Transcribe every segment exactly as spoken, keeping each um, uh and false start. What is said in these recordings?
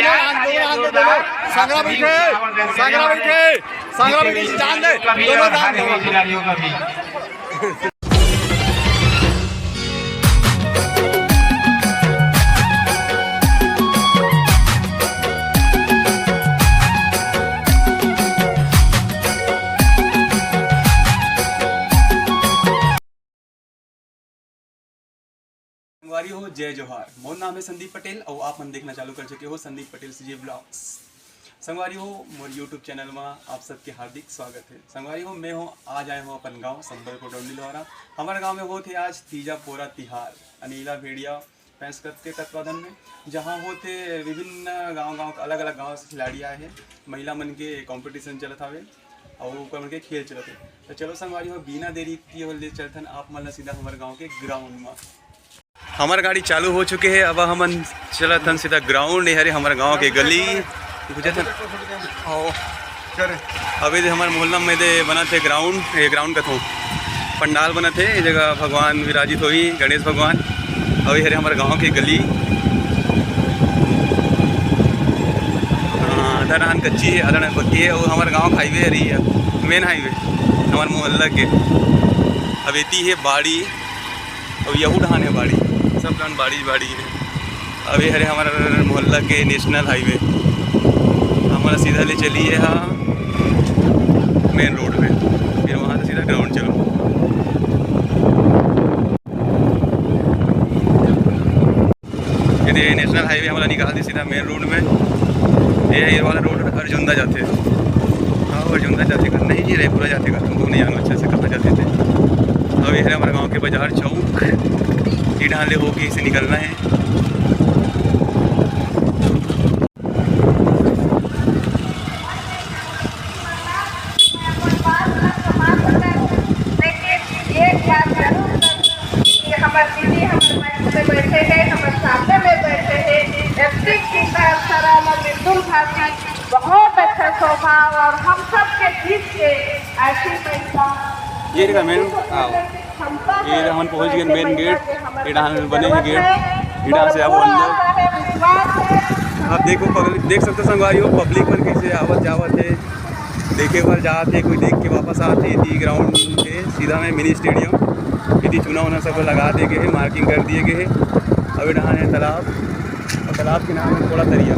संगरा बैठे, संगरा बैठे, संगरा बैठे, जान दे, दोनों जान दे। संगवारी हो, जय जोहार। मोर नाम है संदीप पटेल और आप मन देखना चालू कर चुके हो संदीप पटेल सीजे ब्लॉग्स। संगवारी हो, मोर YouTube चैनल में आप सबके हार्दिक स्वागत है। संगवारी हो, मैं हूँ, आज आए हूँ अपन गांव संबलपुर डोंडी लोहारा। हमारे गांव में होत है आज तीजा पोरा तिहार, अनिला भेड़िया फैंस क्लब के तत्वाधान में, जहाँ होत है विभिन्न गांव, गांव, अलग-अलग गांव से खिलाड़ी आए हैं। महिला मन के कंपटीशन चलत हवे और ऊपर मन के खेल चलत है। तो चलो संगवारी हो, बिना देरी किए हुए ले चलथन आप मन ला सीधा हमारे गांव के ग्राउंड में। हमार गाड़ी चालू हो चुके है। अब हमन चलत हन सीधा ग्राउंड। ये हरे हमारे गांव के गली, गुजरत हन। आओ। अभी दे हमारे मोहल्ला में दे बनत है ग्राउंड, ये ग्राउंड कथों पंडाल बनत है, ये जगह भगवान विराजित होही, गणेश भगवान। अभी हरे हमारे गांव के गली, हाँ, आधा डहान कच्ची है, आधा डहान पक्की है। और हमारे गांव का हाईवे हरे, मेन हाईवे हमारे मोहल्ला के। अब एती है बाड़ी, अउ यहू डहान है बाड़ी, सब डहान बाड़ी बाड़ी है। अभी हरे हमारे मोहल्ला के नेशनल हाईवे, हमारा सीधा ले चली है, हाँ, मेन रोड पे, फिर वहाँ से सीधा ग्राउंड चलो। ये दे नेशनल हाईवे हमारा निकाल दी सीधा मेन रोड में। ये, ये वाला रोड अर्जुंदा जाते हैं। हाँ, अर्जुंदा जाते करना ही नहीं, रईपुरा जाते करना, तुमको नहीं जाना अच्छा से कहाँ जाते थे। अब ये है हमारे गांव के बाजार चौक, ये ढाले होके इसे निकलना है। लेकिन एक बात जरूर कि हमर दीदी हमर मंच में बैठे हैं, हमर सामने में बैठे हैं, एमसी की तरह सराहना, मृदुल भाभी, बहुत अच्छा स्वभाव और हम सब के बीच के ऐसी महिला ये देखा मेन, हाँ। ये हमन पहुंच गए मेन गेट। ये डहान बने हे गेट, ये डहान से आबो अंदर। अब देखो पब्लिक, देख सकते हो संगवारी हो, पब्लिक मन कैसे आवत जावत है, देखे बर जात है, कोई देख के वापस आत है। इति ग्राउंड के सीधा में मिनी स्टेडियम, इति चुना उना सब लगा दे गए है, मार्किंग कर दिए गए है। अब ये डहान है तालाब, और तालाब के नाम है थोड़ा तरिया।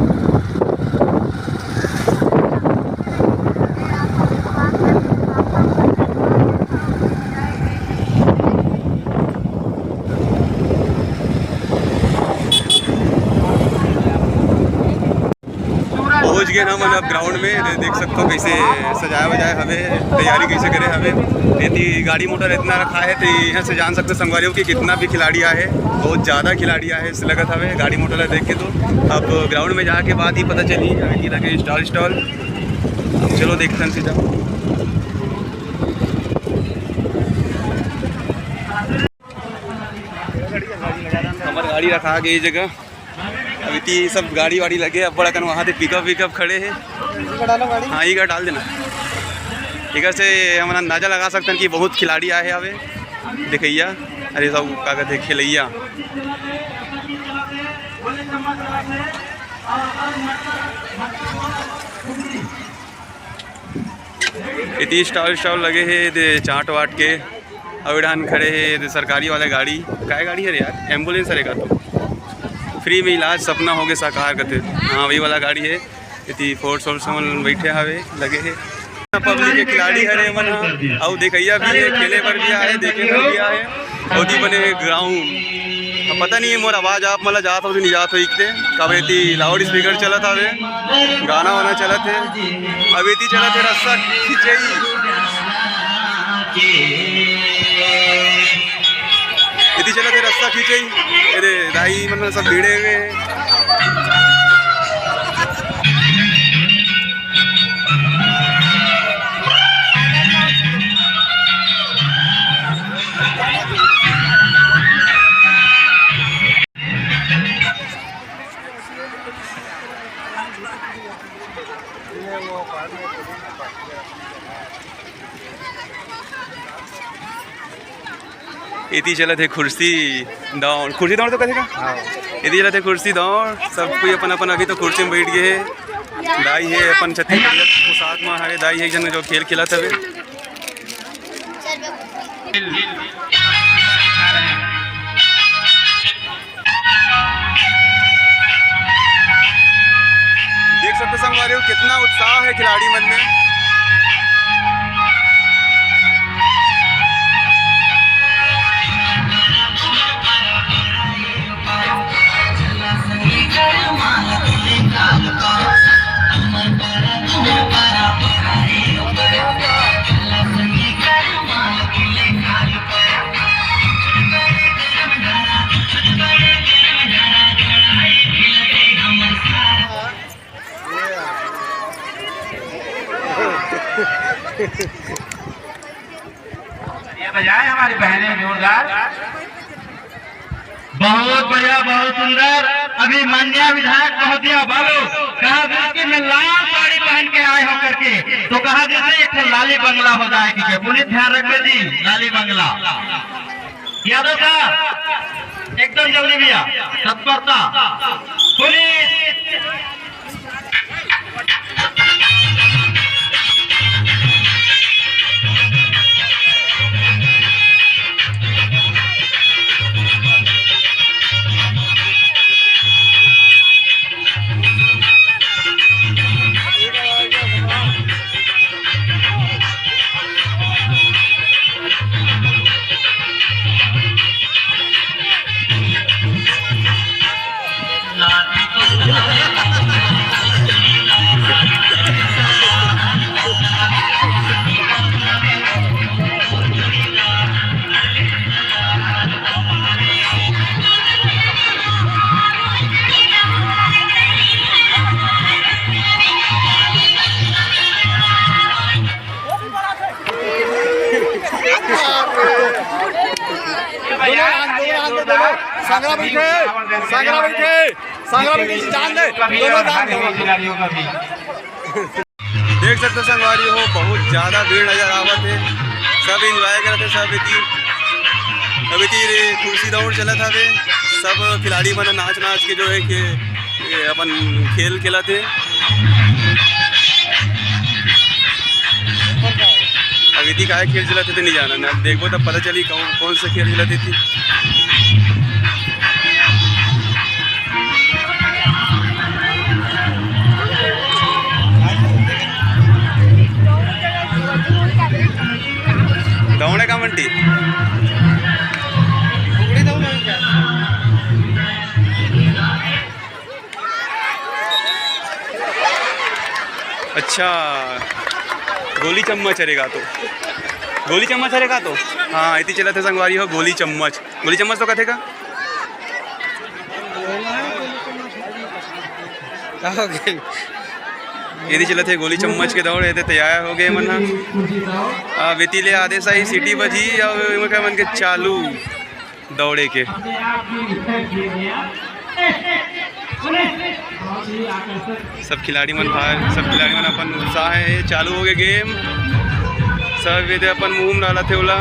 पहुंच गए हमन अब ग्राउंड में। दे-, देख सकते हो कैसे सजाया वजाया हवे, तैयारी कैसे करे हवे। एती गाड़ी मोटर इतना रखा है, तो यहाँ से जान सकते हो संगवारी हो कि कितना भी खिलाड़ी आए, बहुत ज़्यादा खिलाड़ी आए, ऐसे लगत हवे गाड़ी मोटर ला देख के। तो अब ग्राउंड में जाके बाद ही पता चली, अभी की लगे स्टॉल स्टॉल। चलो देखते हैं सीधा। हमार गाड़ी रखा गई जगह। अभी ती सब गाड़ी वाड़ी लगे, अब बड़ा कन वहाँ पे पिकअप विकअप खड़े हैं। हाँ, ये डाल देना। इधर से हम अंदाजा लगा सकते हैं कि बहुत खिलाड़ी आए हैं अबे देखैया। अरे सब का कहते, खिलैया। इति स्टॉल स्टॉल लगे हे दे चाट वाट के। अउ ए डाहन खड़े हे दे सरकारी वाला गाड़ी। काय गाड़ी हरे यार? एम्बुलेंस हरे का तो। फ्री में इलाज सपना होगे साकार कथे। हाँ, वही वाला गाड़ी हे। इति फोर्स वोर्स मन बैठे हवे, लगे हे। पब्लिक के खिलाड़ी हरे मन ह। अउ देखइया भी हे, खेले बर भी आए, देखे बर भी आए। ओती बने हे ग्राउंड। अब पता नहीं मोर आवाज आप मन ला जात हो कि नहीं जात हो इकते, काबर एती लाउड स्पीकर चलत हवे, गाना वाना चलत हे। अब एती चलत हे रस्सा खिंचई, एती चलत हे रस्सा खिंचई। ए दे दाई मन सब भिड़े हुए हे। एती चलत हे खुर्सी दौड़, खुर्सी दौड़ तो कथे का? हाँ। एती चलत हे कुर्सी दौड़, सब कोई अपन अपन अभी तो कुर्सी में बैठ गए हे। दाई हे अपन छत्तीसगढ़िया पोशाक में हवे, दाई हे एक झन जो खेल खेलत हवे। देख सकते संगवारी हो कितना उत्साह है खिलाड़ी मन में। ये बजाए हमारी बहनें जोरदार। बहुत बढ़िया, बहुत सुंदर। अभी माननीय विधायक महोदय बोलो, कहा दे कि मैं लाल साड़ी पहन के आए हो करके, तो कहा दे एक ठो लाली बंगला हो जाए, ठीक है, पुलिस ध्यान रखे जी, लाली बंगला। यादव साहब, एकदम जल्दी भैया, तत्परता। पुलिस। दोनों हाथ, दोनों हाथ में बोलो, संग्राम बैठे, संग्राम बैठे, संग्राम बैठे, जान दे, दोनों जान दे। देख सकते हो संगवारी हो, बहुत ज्यादा भीड़ नजर आवत हे। सब एंजॉय करत हे, सब एती, अब एती कुर्सी दौड़ चलत हवे। सब खिलाड़ी मन नाच नाच के जो है कि ये अपन खेल खेलत हे। अब एती काय खेल चलत हे तो नहीं जाना, अब देखबो तब पता चली कौन कौन सा खेल चलत हे। दौड़े का मंडी। अच्छा, गोली चम्मच हरे का तो, गोली चम्मच हरे का तो। हाँ, एती चलत हे संगवारी हो, गोली चम्मच। गोली चम्मच तो कथे का? का हो गइल? एती चलत हे गोली चम्मच के दौड़, एती तैयार हो गए मन ह। अब एती ले आदेश आई, सीटी बजी, अब एमा का मन के चालू दौड़े के। सब खिलाड़ी मन भाग, सब खिलाड़ी मन अपन उत्साह हे, चालू हो गए गेम। सब एदे अपन मुंह में डालत हे ओला।